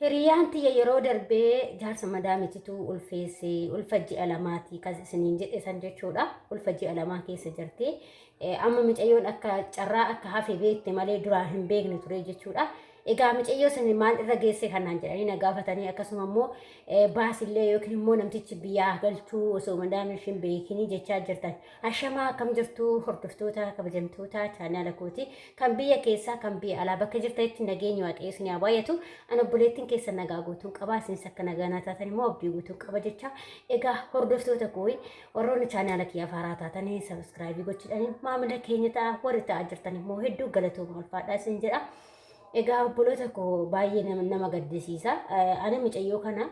Hiriyaan tiyya yeroo darbee jaarsa madaamititu ulfeesse, ulfa ji'a lamaati kan isiniin jedhe san jechuudha. Ulfa ji'a lamaa keessa jirti. Amma micayyoon akka carraa akka hafe beekte malee duraan hin beekne ture jechuudha. Egaa micayyoo san maal irra geesse kanaan jedhanii na gaafatanii, akkasuma immoo baasillee yookiin immoo namtichi biyyaa galchuu osoo madaamii isheen beekinii jechaa jirtan. Ashamaa, akkam jirtu hordoftoota kabajamtoota chaanaala kooti, kan biyya keessaa kan biyya alaa, bakka jirtanitti nageenyi Waaqayyo isin haa baay'atu. Ani obboleettiin keessa nagaa guutuun qaba, isinis akka nagaa naa taatan immoo abdii guutuun qaba jecha. Egaa hordoftoota koo, warroonni chaanaala kiyyaaf haaraa taatanii subscribe gochuudhaan maamila keenya ta'a, warri ta'aa jirtan immoo hedduu galatooma, ulfaadhaa isin jedha. Egaa obboloota koo, baay'ee nama gaddisiisa. Ani mucayyoo kana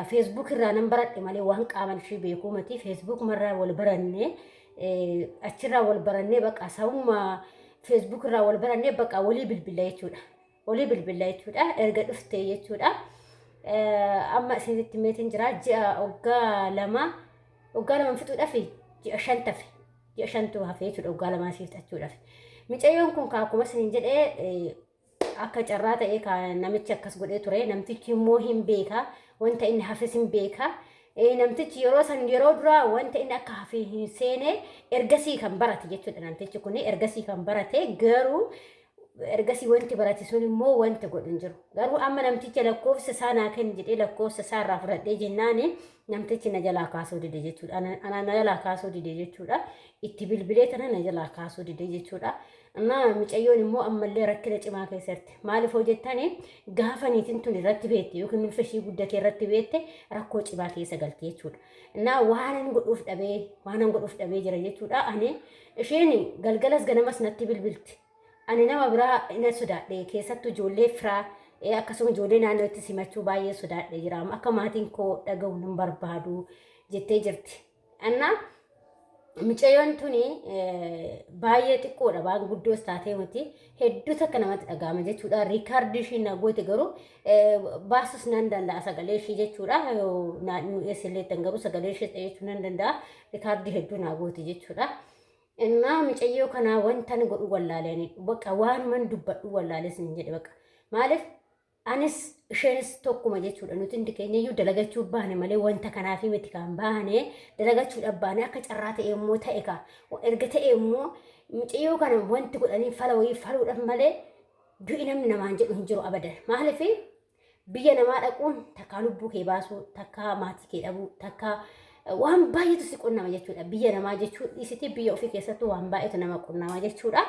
Facebook irraa nan baradhe malee waan qaaman ishee beekuu miti. Facebook marraa wal baranne, achirraa wal barannee, bakka sabuma Facebook irraa wal barannee bakka walii bilbilla jechuudha. Walii bilbilla jechuudha. Erga dhufte jechuudha. Amma isinitti meetiin jira, ji'a waggaa 2, waggaa 2 fixuudhaaf ji'a 5 tafe. Ji'a 5tu hafe jechuudha waggaa 2 ishee fixachuudhaaf. Mucayyoon kun akkuma isiniin jedhee akka carraa ta'e namichi akkas godhee ture. Namtichi immoo hin beeka, wanta inni hafes hin beeka. Namtichi yeroo san, yeroo duraa wanta inni akka hafe hin seene, ergasii kan barate jechuudha. Namtichi kun ergasii kan barate, garuu ergasii wanti barate sun immoo wanta godhu hin jiru. Garuu amma namticha lakkoofsa isaa naa kenni jedhee lakkoofsa isaa irraa fudhadhee jennaani namtichi na jalaa kaasuu dide jechuudha. Ana na jalaa kaasuu dide jechuudha. Itti bilbilee tana na jalaa kaasuu dide jechuudha. Amma mucayyoon immoo ammallee rakkina cimaa keessa jirti. Maaliif hojjettani, gaafa niitiin tun irratti beekte yookiin ulfa ishii guddate irratti beekte, rakkoo cimaa keessa galti jechuudha. Innaa waan an godhuuf dhabee jira jechuudha. Ani isheen galgalas ganamas natti bilbilti. Ani nama biraa na sodaadhe, keessattuu ijoollee firaa, akkasuma ijoollee naannootti simachuu baay'ee sodaadhe jira. Akka maatiin koo dhaga'u hin barbaadu jettee jirti. Annaa mucayyoon tuni baay'ee xiqqoodha, waan guddoos taatee miti, hedduu takka namatti dhaga'ama jechuudha. Record ishii na goote, garuu baasus nan danda'a sagalee ishii jechuudha. Nu eessillee garuu sagalee ishii jechuu nan danda'a. Record hedduu na goote jechuudha. Innaa mucayyoo kanaa wanta ani godhu wallaalee, bakka waanuman dubbadhu wallaalee sin jedhe bakka. Maaliif, anis isheenis tokkuma jechuudha. Nuti hundi keenya iyyuu dalagachuu baane malee wanta kanaaf miti kan baane, dalagachuudhaaf baane. Akka carraa ta'e immoo ta'e ka erga ta'e immoo mucayyoo kana wanti godhanii fala wayii faluudhaaf malee du'i namni namaan jedhu hin jiru abadan. Maaliif, biyya namaa dhaquun takkaa lubbuu kee baasuu, takkaa maatii kee dhabuu, takkaa waan baay'eetu si qunnama jechuudha. Biyya namaa jechuun dhiisiti, biyya ofii keessattuu waan baay'eetu nama qunnama jechuudha.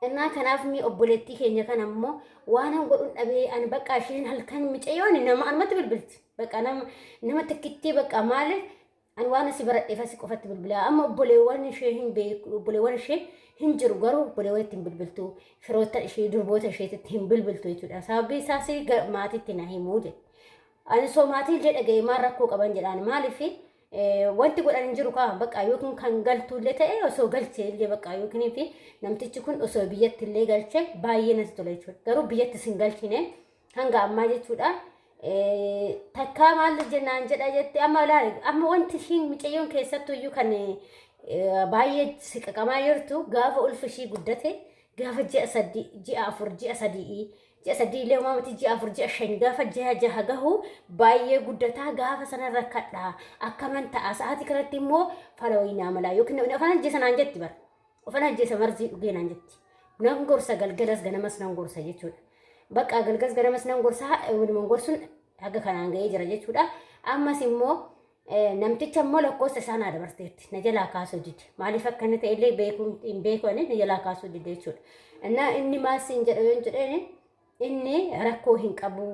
Innaa kanaaf mi obboleettii keenya kana immoo waan an godhuun dhabee ani bakka isheen halkan mucayyoon nama anumatti bilbilti. Bakka nama takkittii, bakka maaliif ani waan asi baradheef asi qofatti bilbila. Amma obboleewwan ishee hin beeku, obboleewwan ishee hin jiru, garuu obboleewwan itti hin bilbiltu. Firoota ishee, durboota isheetitti hin bilbiltu jechuudha. Sababii isaas maatiitti na himuu jedhe. Ani soo maatii illee dhaga'ee maal rakkoo qaban jedhaan. Maaliif, wanti godhan hin jiru kaa bakka, yookiin kan galtu illee ta'e osoo galchee illee bakka, yookiin fi namtichi kun osoo biyyatti illee galche baay'ee natti tola jechuudha. Garuu biyyatti sin galchine hanga ammaa jechuudha. Takkaa maal jennaan jedha jette. Amma ilaali, amma wanti ishiin mucayyoon keessattuu iyyuu kan baay'ee siqaqamaa jirtu, gaafa ulfi ishii guddate, gaafa ji'a 3, ji'a 4, ji'a 3, ji'a 3 illee homaa miti, ji'a 4, ji'a 5, gaafa ji'a 6 gahu baay'ee guddataa, gaafa sana rakkadha, akkaman ta'a, sa'aatii kanatti immoo fala wayii naa malaa yookiin afaan ajjeesa naan jetti bara, ofan ajjeesa, marzii dhugee naan jetti. Nan gorsa, galgalas ganamas nan gorsa jechuudha. Bakka galgalas ganamas nan gorsa, walumaan gorsuun haga kanaan ga'ee jira jechuudha. Ammas immoo namticha immoo lakkoofsa isaa naa dabarteetti, na jalaa kaasuu dide. Maaliif akka inni ta'e illee beekuu hin beeku, ani na jalaa kaasuu dide jechuudha. Innaa inni maal siin jedha yoon jedheen, inni rakkoo hin qabu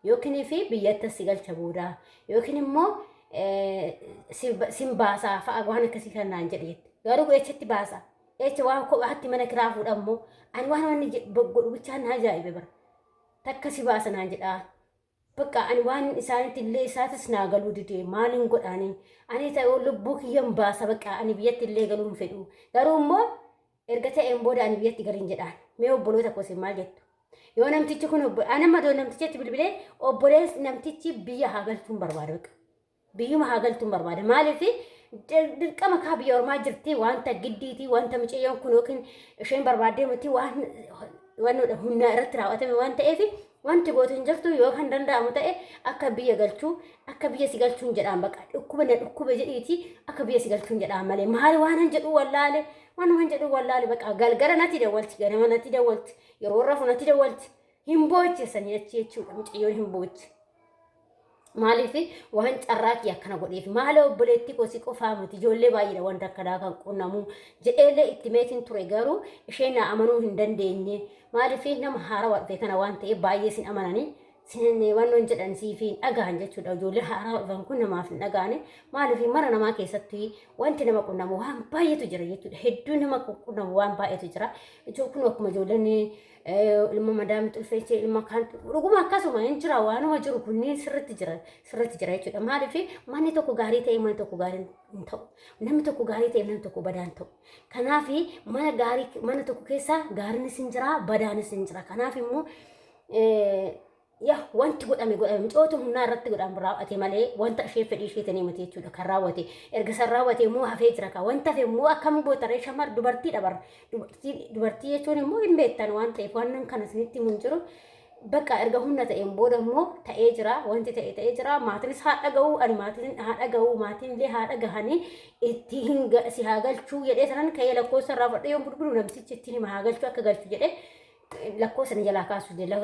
yookiin fi biyyatti si galcha booda yookiin immoo sin baasaa fa'a, waan akkasii kan naan jedhe jette. Garuu eessatti baasa? Eessa waan kophaatti mana kiraa fuudhammoo? Ani waan wanni godhu bichaan na ajaa'ibe bara. Takka si baasa naan jedhaa. Bakka ani waan isaanitti illee isaatis naa galuu dide, maaliin godhaani? Ani ta'uu lubbuu kiyyan baasa, bakka ani biyyatti illee galuu hin fedhu. Garuu immoo erga ta'een booda ani biyyatti galiin jedhaan. Mee obboloota koo, isin maal jettu? Yoo namtichi kun ani amma namtichatti bilbilee, obboleessi namtichi biyya haa galchuun barbaada bakka. Biyyuma haa galtuun barbaada. Maaliif, dirqama kaa biyya ormaa jirti, wanta giddiiti, wanta mucayyoon kun yookiin isheen barbaaddee miti, waan waan humnaa irratti raawwatame waan ta'eef Wanti gootu hin jirtu yoo kan danda'amu ta'e akka biyya galchuu akka biyya si galchuun jedhaan baqa dhukkuba na dhukkube jedhiiti akka biyya si galchuun jedhaan malee maal waan hin jedhu wallaale waan hin jedhu wallaale baqa galgala natti dawwalti ganama natti dawwalti yeroo rafu natti dawwalti hin boochesanii achi jechuudha mucayyoon hin boochi. Maaliif waan carraa kiyya akkana godheef maala obboleettii koo si qofaa miti ijoollee baay'eedha wanta akkanaa kan qunnamu jedheellee itti meetiin ture garuu isheen na amanuu hin dandeenye maaliif nama haarawaa dhufe kana waan ta'eef baay'ee sin amananii sin wannoon jedhan siif hin dhagahan jechuudha ijoollee haarawaa dhufan kun namaaf hin dhagahani maaliif mana namaa keessatti wanti nama qunnamu waan baay'eetu jira jechuudha hedduu nama qunnamu waan baay'eetu jira kun akkuma ijoolleen ilma madaamii xulfeechee ilma kaan dhuguma akkasuma hin jira waanuma jiru kunniin sirritti jira sirritti jira jechuudha maaliif manni tokko gaarii ta'e manni tokko gaarii hin ta'u namni tokko gaarii ta'e namni tokko badaa hin ta'u kanaaf mana gaarii mana tokko keessa gaariinis hin jira badaanis hin jira kanaaf immoo Yaa wanti godhame godhame mucootu humnaa irratti godhaan raawwate malee wanta ishee fedhii isheetiin miti jechuudha kan raawwate erga san raawwate immoo hafee jira kan wanta hafe immoo akkam gootaree shamar dubartii dhabar dubartii dubartii jechuun immoo hin beektan waan ta'eef waan kana isinitti himu hin jiru bakka erga humna ta'een booda immoo ta'ee jira wanti ta'e ta'ee jira maatiinis haa dhaga'u ani maatiin haa dhaga'u maatiin illee haa dhagahanii itti hin si haa galchuu jedhee sanan ka'ee lakkoofsa irraa fudhee yoon bilbilu namtichi ittiin hima haa galchuu akka galchu jedhee lakkoofsa na jalaa kaasuu dide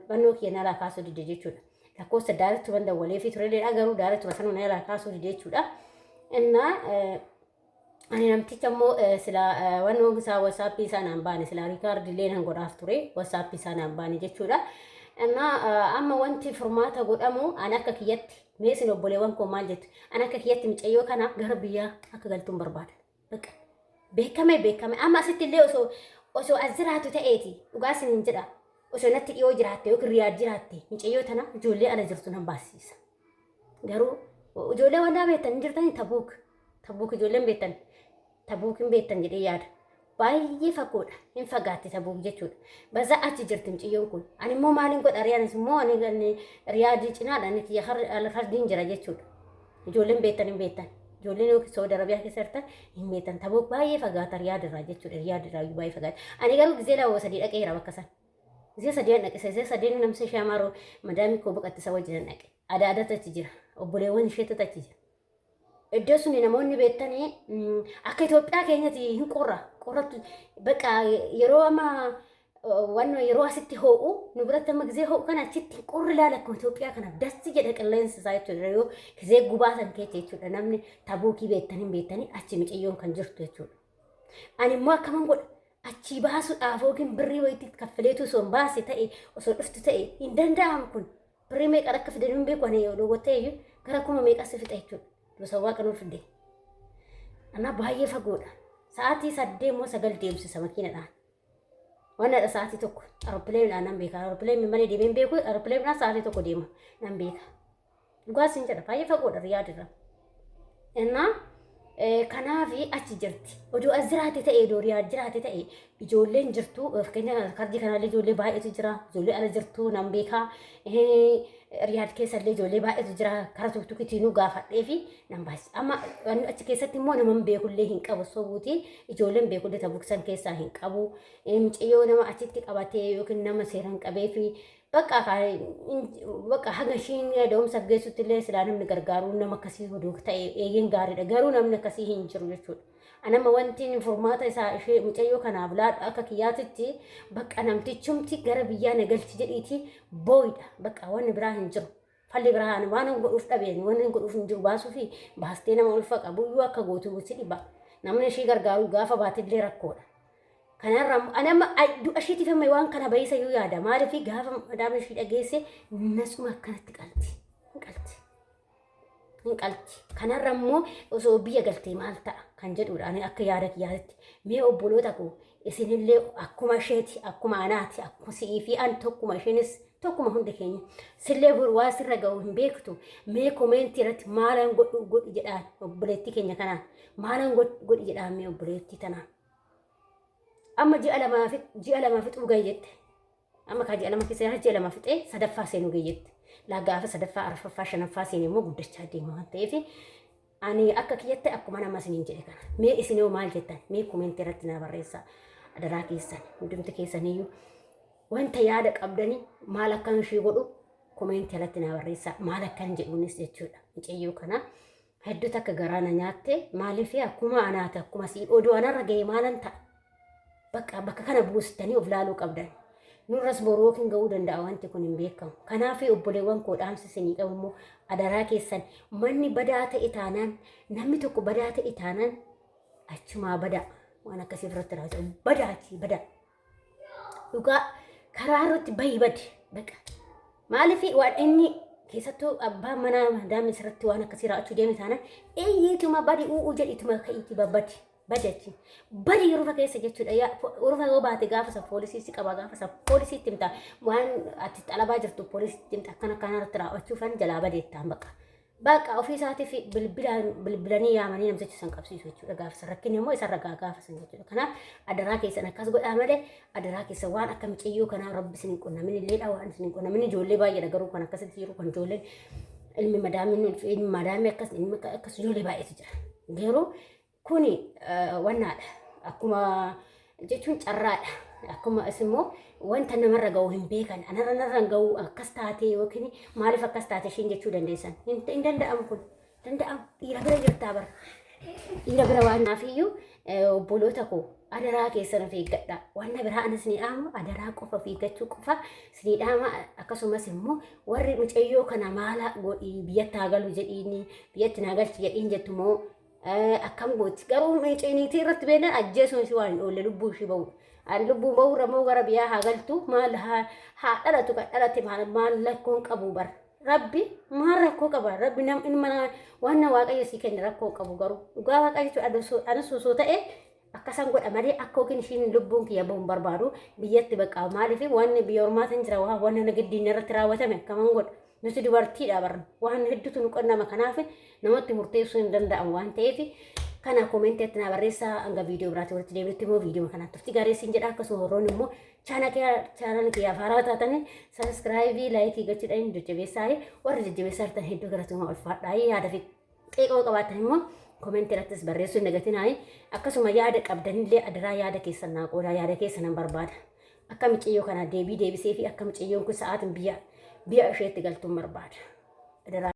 fannoo kiyya na jalaa kaasuu dide jechuudha. Lakkoofsa daaratti waan dawwalee fi turelleedha garuu daaratti sanuu na jalaa kaasuu dide jechuudha. Innaa ani namticha immoo sila wannoon isaa wasaappii isaa naan baane sila riikaardi illee nan godhaaf ture wasaappii isaa naan baane jechuudha. Innaa amma wanti furmaata godhamu ani akka kiyyatti mee isin obboleewwan koo maal jettu ani akka kiyyatti mucayyoo kana gara biyyaa akka galtuun barbaada. Bakka beekame beekame amma asitti illee osoo osoo as jiraatu ta'eeti dhugaa isiniin jedha osoo natti dhiyoo jiraatte yookiin riyaad jiraatte mucayyoo tana ijoollee ala jirtu nan baasisa. Garuu ijoollee wandaa beektan hin jirtanii tabuuk tabuuk ijoolleen beektan tabuuk hin beektan jedhee yaada. Baay'ee fagoodha hin fagaatti tabuuk jechuudha. Baza achi jirti mucayyoon kun. Ani immoo maaliin godha riyaanis immoo ani riyaadii cinaadha ani kiyya hardiin jira jechuudha. Ijoolleen beektan hin beektan. Ijoolleen yookiin Saudi Arabiyaa keessa jirtan hin beektan. Tabuuk baay'ee fagaata Riyaad irraa jechuudha. Riyaad irraa iyyuu baay'ee fagaata. Ani garuu gizee lama sadii dhaqeera bakka san. Gizee sadii dhaqe. Gizee sadii namsa ishee amaaroo madaamii koo boqatte isa wajjin dhaqe. Adaadatu achi jira. Obboleewwan isheetu achi jira. Iddoo suni namoonni beektanii akka Itoophiyaa keenyatti hin qorra. Qorrattu bakka yeroo amma Wanno yeroo asitti hoo'u nu biratti amma gizee hoo'u kana achitti qorri laala akkuma Itoophiyaa kana dassi jedha qilleensi isaa jechuudha yoo gizee gubaa san keessa jechuudha namni tabuukii beektan hin beektanii achi micayyoon kan jirtu jechuudha. Ani immoo akkaman godha achii baasuudhaaf yookiin birrii wayiitti kaffaleetu osoo hin baase ta'e osoo dhuftu ta'e hin danda'amu kun birrii meeqaan akka fidan hin beeku ani yoo dhowwattee iyyuu gara kuma meeqas si fixa jechuudha. Gosa waaqa nuuf fidde. Anaa baay'ee fagoodha. Sa'aatii 8 moo 9 deemsisa makiinadhaan. Waan haadha sa'aatii tokko aeropileeniidhaan nan beeka. Aeropileeniin malee deemee hin beeku. Aeropileeniidhaan sa'aatii tokko deema nan beeka. Dhugaa siin jedha baay'ee fagoodha Riyaad irraa. Innaa kanaaf achi jirti. Odoo as jiraate ta'e odoo Riyaad jiraate ta'e ijoolleen jirtu fakkeenya kardii kanallee ijoollee baay'eetu jira. Ijoollee ala jirtu nan beeka. Riyaad keessa illee ijoollee baay'eetu jira. Kara tuktukiitiinuu gaafadhee fi nan baasisa. Amma wanni achi keessatti immoo nama beekullee hin qabu sobuuti. Ijoolleen beekullee tabuksan keessaa hin qabu. Mucayyoo nama achitti qabatee yookiin nama seeraan qabee fi bakka bakka haga ishiin da'umsaaf geessutti illee silaa namni gargaaru nama akkasii oduu ta'e eeyyeen gaariidha. Garuu namni akkasii hin jiru jechuudha. Anama wanti furmaata isaa ishee mucayyoo kanaaf laadhu akka kiyyaatitti bakka namtichumti gara biyyaa na galchi jedhiiti booyidha. Bakka wanni biraa hin jiru. Falli biraa ani waan hin godhuuf dhabe ani waan hin godhuuf hin jiru baasuu fi baastee nama ulfa qabu iyyuu akka gootu si dhiba. Namni ishii gargaaru gaafa baatillee rakkoodha. Kanarra ani amma du'a ishiitiif amma waan kana baay'isa iyyuu yaada. Maaliif gaafa madaama ishii dhageesse nasuma akkanatti qalti. Hin qalti. Hin qalti. Kanarra immoo osoo biyya galtee maal ta'a kan jedhudha ani akka yaada kiyyaatti. Mee obboloota koo isinillee akkuma isheeti akkuma anaati akkuma si'ii fi an tokkuma isheenis Tokkuma hundi keenya. Sillee bor waa sirra ga'u hin beektu. Mee komeentii irratti maalan godhu godhi jedhaan obboleettii keenya kanaan. Maalan godhi jedhaan mee obboleettii tanaan. Amma ji'a lamaa fi ji'a lama fixuu gahe jette. Amma kaa ji'a 2 keessa jira ji'a 2 fixee sadaffaa seenuu gahe jette. Laa gaafa sadaffaa arfaffaa shanaffaa seene immoo guddachaa deema waan ta'eef ani akka kiyyatti akkuma nama isiniin jedhe kana. Mee isin hoo maal jettan? Mee komeentii irratti naa barreessaa. Adaraa keessan hundumti keessaniyyuu. Wanta yaada qabdanii maal akkan ishii godhu komeentii alatti naa barreessaa, maal akkan jedhuunis jechuudha. Mucayyoo kana hedduu takka garaa na nyaatte. Maaliif akkuma anaati, akkuma sii oduu anarra ga'e maalan ta'a? Bakka bakka kana buustanii of laaluu qabdan. Nurras boruu yookiin ga'uu danda'a, wanti kun hin beekamu. Kanaaf obboleewwan koo, dhaamsi isinii qabu immoo adaraa keessan, manni badaa ta'e taanaan, namni tokko badaa ta'e taanaan, achumaa badaa waan akkasii ofirratti raawwatu badaachi badaa. Dhugaa karaa irratti bahi, badi baqa. Maaliif waan inni keessattuu abbaan manaa madaamii sirratti waan akkasii raawwachuu deeme taanaan, eeyyiituma badi, u'uu jedhiituma ka'iitii babbadi. Badi achi. Badi urufa keessa jechuudha. Yaa urufa yoo baate gaafa san poolisii si qaba, gaafa san poolisiitti himta. Waan ati xalabaa jirtu poolisiitti himta, akkana akkana irratti raawwachuufan jalaa badeettaan baqa. Baqa ofii isaatiif bilbilaan bilbilanii yaamanii namticha san qabsiisu jechuudha gaafa san. Rakkinni immoo isarra gaa gaafa san jechuudha. Kanaaf adaraa keessan akkas godhaa malee, adaraa keessan waan akka micayyoo kanaa rabbi isin hin qunnamin illeedha, waan isin hin qunnamin. Ijoollee baay'eedha garuu kan akkasitti jiru, kan ijoolleen ilmi madaamiin, ilmi madaamii akkas, ilmi akkas, ijoollee baay'eetu jira. Garuu kuni wannaadha. Akkuma jechuun carraadha. Akkuma is immoo wanta namarra ga'u hin beekan. Anarra narra hin ga'u, akkas taate yookiin maaliif akkas taate ishiin jechuu dandeessan. Hin danda'amu kun. Danda'amu. Dhiira bira jirtaa bara. Dhiira bira waan naafiyyuu, obboloota koo, adaraa keessan of eeggadha. Wanna biraa anas ni dhaamu, adaraa qofa of eeggachuu qofa ni dhaama. Akkasumas immoo warri mucayyoo kana maala godhii, biyyatti haa galu jedhiini, biyyatti naa galchi jedhiin jettu moo akkam gooti? Garuu niitii irratti beeknan ajjeesuun ishii waan hin oolle, lubbuu ishii ba'u. Ani lubbuun ba'uurra immoo gara biyyaa haa galtu, maal haa dhalatu, kan dhalate maal maal rakkoon qabu bara. Rabbi maal rakkoo qaba? Rabbi nam ilma waan na waaqayyo sii kenne rakkoo qabu. Garuu dhugaa waaqayyo anas osoo ta'e akkasan godha malee, akka yookiin ishiin lubbuun kiyya bahu hin barbaadu biyyatti baqa. Maaliif waan biyya ormaatiin jira, waan waan giddiin irratti raawwatame akkaman godha? Nuti dubartiidha barra, waan hedduutu nu qonnama. Kanaaf namatti murteessuu hin danda'amu waan ta'eef, kana koomentiitti na barreessaa. Hanga viidiyoo biraatti walitti deebinutti immoo viidiyoo kanaan turtii gaarii siin jedha. Akkasuma warroonni immoo chaanala kiyyaaf haaraa taatanii subscribe, like gochuudhaan jajjabeessaa. Warri jajjabeessaa jirtan hedduu galatoomaa, ulfaadhaa. Yaada fi qeeqoo qabaatan immoo komentii irrattis barreessuu hin dagatinaa. Akkasuma yaada qabdanillee adaraa yaada keessan naa qoodaa, yaada keessan nan barbaada. Akka mucayyoo kana deebii deebisee fi akka mucayyoon kun sa'aatiin biyya biyya isheetti galtuun barbaada. Adaraa.